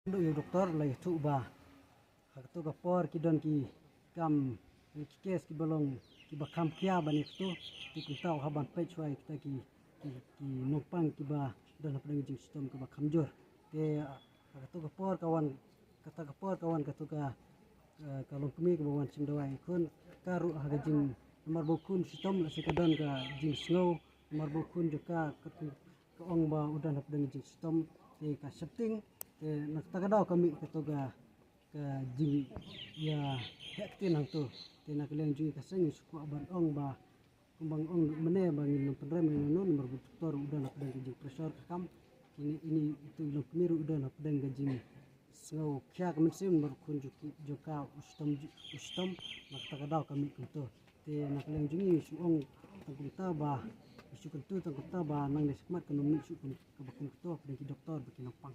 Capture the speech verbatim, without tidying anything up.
Ndu ïa u doktor la ïathuh ba ha kato ka por ki don ki kam, ki kes kiba long kiba kham khia ban ïa kato, te kumta u hap ban peit shuwa ïa kita ki, ki, ki nongpang kiba don hapdeng ka jingshitom kaba kham jur. Te ha kato ka por ka wan, kata ka por ka wan kato ka, eh, ka longkmie kaba wan shim dawai ïa khun, ka ruh ha ka jing, namar ba u khun shitom lehse ka don ka jingsngew, namar ba u khun jong ka, ka, ka ong ba u don hapdeng ka jingshitom, te ka sheptieng, te na kata ka daw ka mih kato ka, ka jingïaheh ktien hangto. Te na ka liang jong ngi ka seng ngi shu kwah ban ong ba kumba nga ong mynne ba ngin nym pynrem ïa uno uno namar ba u doktor u don hapdeng ka jingpressure ka kam. Kine, ine, itu i longkmie ruh u don hapdeng ka jingsngew khia ka mynsiem namar u khun jong ki, jong ka u shitom, u shitom. Na kata ka daw ka mih kumto. Te na ka liang jong ngi shu ong tang kumta ba, shu kyntu tang kumta ba nangne shakhmat kan ym mih shuh kaba kum kato hapdeng ki doktor bad ki nongpang.